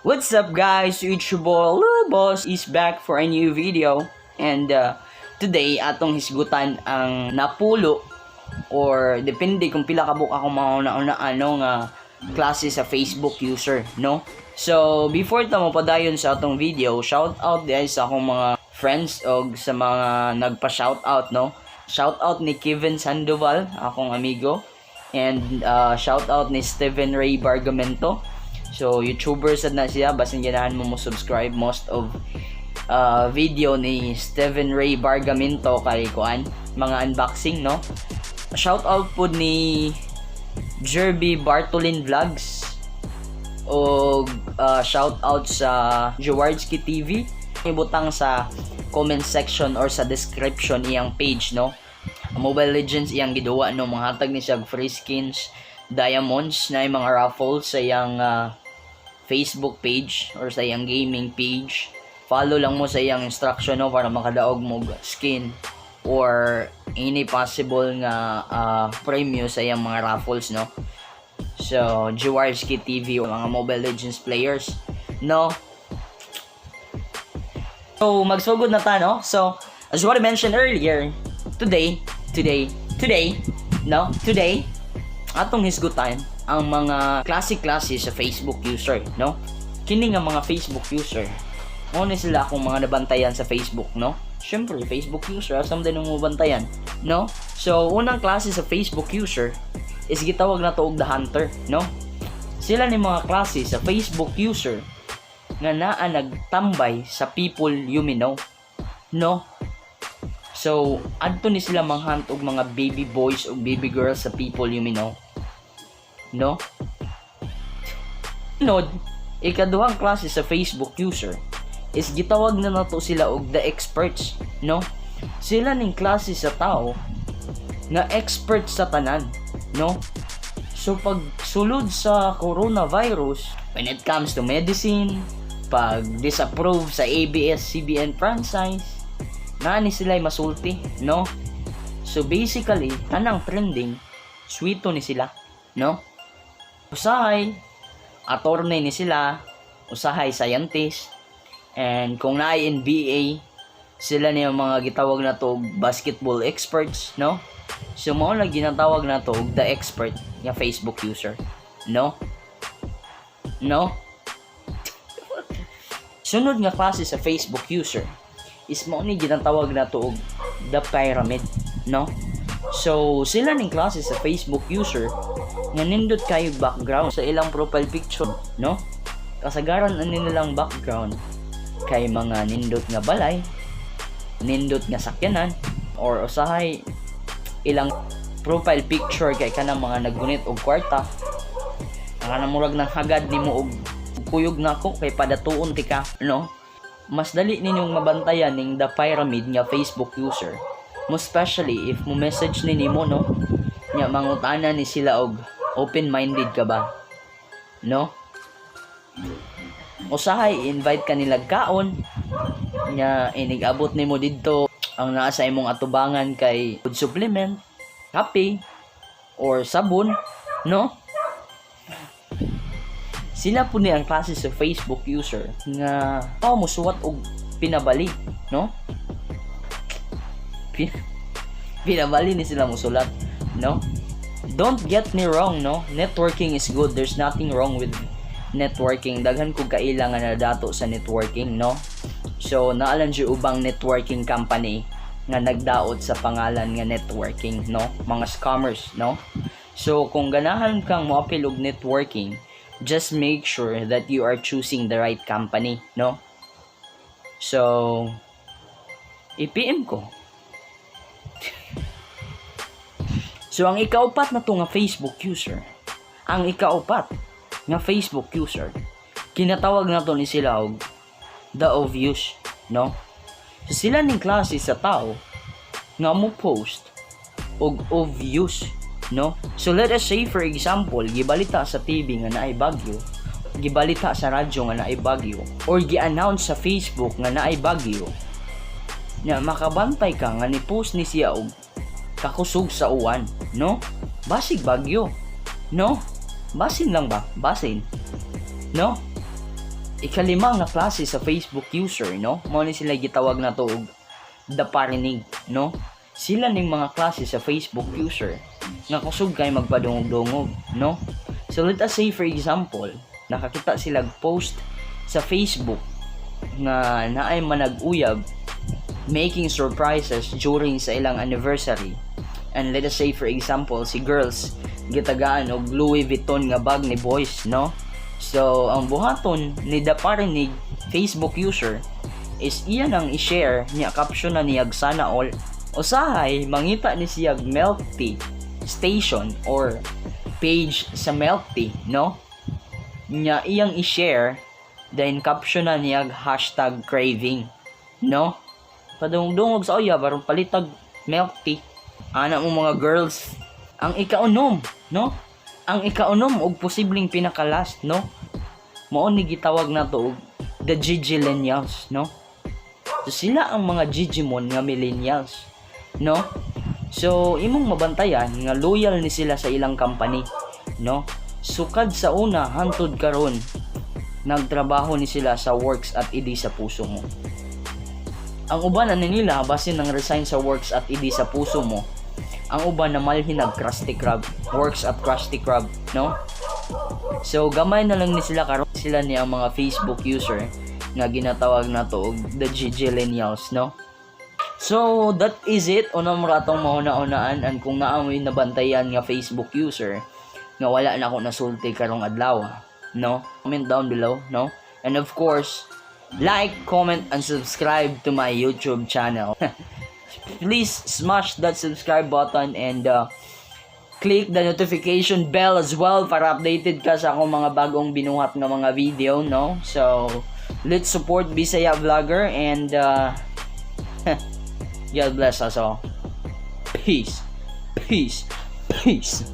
What's up, guys? It's your boy Lil Boss is back for a new video, and today atong hisgutan ang napulo or depende kung pila ka buok akong mauna-una ano nga klase sa Facebook user, no? So, before ta mo padayon sa atong video, shout out guys sa akong mga friends og sa mga nagpa-shout out, no? Shout out ni Kevin Sandoval, akong amigo, and shout out ni Steven Ray Bargamento. So, YouTuber sad na siya, basin ganahan mo mo subscribe. Most of video ni Steven Ray Bargamento kay kuan, mga unboxing, no? Shout out pod ni Jerby Bartolin Vlogs o shout out sa Jawarski TV. Ibutang sa comment section or sa description iyang page, no? Mobile Legends iyang giduwa, no? Manghatag ni siya og free skins, diamonds na yung mga raffles sa iyang Facebook page or sa iyang gaming page. Follow lang mo sa iyang instruction, no, para makadaog mo og skin or any possible nga premyo sa iyang mga raffles, no? So, Jawarski TV, mga Mobile Legends players, no? So, magsugod na ta, no? So, as what I mentioned earlier, today, today, today, no? Today, atong hisgutan ang mga klase-klase sa Facebook user, no? Kini nga mga Facebook user, mao ni sila akong mga nabantayan sa Facebook, no? Siyempre, Facebook user, asa man din mo bantayan, no? So, unang klase sa Facebook user is gitawag na to og the hunter, no? Sila ni mga klase sa Facebook user nga naa nagtambay sa people you may know, no? So, adto ni sila manghunt og mga baby boys o baby girls sa people you may know. No? Sunod, ikaduhang klase sa Facebook user is gitawag na nato sila og the experts, no? Sila ning klase sa tao nga expert sa tanan, no? So pag sulod sa coronavirus, when it comes to medicine, pag disapprove sa ABS-CBN franchise, naa ni sila masulti, no? So basically, tanang trending, sweeto ni sila, no? Usahay, attorney ni sila, usahay scientist, and kung naay NBA, sila niya mga gitawag na to og basketball experts, no? So mao na ginatawag na to og the expert nga Facebook user, no? No? Sunod nga klase sa Facebook user is mao ni ginatawag na to og the pyramid, no? So sila ning klase sa Facebook user nga nindot kayo background sa ilang profile picture, no? Kasagaran ani nilang background kay mga nindot nga balay, nindot nga sakyanan, or usahay ilang profile picture kay kanang mga naggunit og kwarta. Ang kanang murag nang hagad nimo og kuyog nako kay padatuon ti ka, no? Mas dali ninyong mabantayan ning the pyramid nga Facebook user. Most especially if mo message ni nimo, no? Nya mangutana ni sila og open-minded ka ba? No? Usahay invite ka nila kaon nya inig-abot nimo didto, ang naa sa imong atubangan kay food supplement, kape, or sabon, no? Sila po ni ang klase sa Facebook user nga tao mo suwat og pinabali, no? Pinabali ni sila musulat, no? Don't get me wrong, no? Networking is good. There's nothing wrong with networking. Daghan kog kaila nga nadato sa networking, no? So, naa lang jud ubang networking company nga nagdaot sa pangalan nga networking, no? Mga scammers, no? So, kung ganahan kang moapil og networking, just make sure that you are choosing the right company, no? So, i-PM ko. So, ang ikaupat na to nga Facebook user, ang ikaupat nga Facebook user, kinatawag na to ni sila og the obvious, no? So, sila ning klase sa tao nga mo post og obvious, no? So let us say, for example, gibalita sa TV nga naay bagyo, gibalita sa radyo nga naay bagyo, or gi-announce sa Facebook nga naay bagyo, nya makabantay ka nga ni post ni siya og kakusog sa uwan, no? Basig bagyo, no? Basin lang ba? Basin. No? Ikalima nga klase sa Facebook user, no? Mao ni sila gitawag nato og the parinig, no? Sila ning mga klase sa Facebook user nga kusog kay magpadungog-dungog, no? So let us say, for example, nakakita sila post sa Facebook nga naay manag-uyab making surprises during sa ilang anniversary. And let us say, for example, si girls gitagaan og Louis Vuitton nga bag ni boys, no? So ang buhaton ni the parinig Facebook user is iya nang i-share niya, caption na niyag "Sana all." Usahay mangita ni siyag milk tea station or page sa milk tea, no? Nya iyang i-share, then caption na niyag #craving, no? Padungdungog sa uyab aron palitag milk tea ana mo, mga girls. Ang ikaunom, no? Ang ikaunom og posibleng pinaka-last, no? Mao ni gitawag nato og the Gigillennials, no? So sila ang mga Gigimon nga millennials, no? So imong mabantayan nga loyal ni sila sa ilang company, no? Sukad sa una hantod karon, nagtrabaho ni sila sa Works at Idi sa Puso Mo. Ang uban ani nila basin nang resign sa Works at Idi sa Puso Mo. Ang uban na malhin nag Krusty Krab, works at Krusty Krab, no? So gamay na lang ni sila karon. Sila ni ang mga Facebook user nga ginatawag nato og the Gigillennials, no? So that is it. Una mo ratong mahuna-unaan, and kung naa mo'y nabantayan nga Facebook user nga wala na ako nasulti karong adlaw, no? Comment down below, no? And of course, like, comment, and subscribe to my YouTube channel. Please smash that subscribe button and click the notification bell as well para updated ka sa akong mga bagong binuhat nga mga video, no? So, let's support Bisaya Vlogger and God bless us all. Peace. Peace. Peace.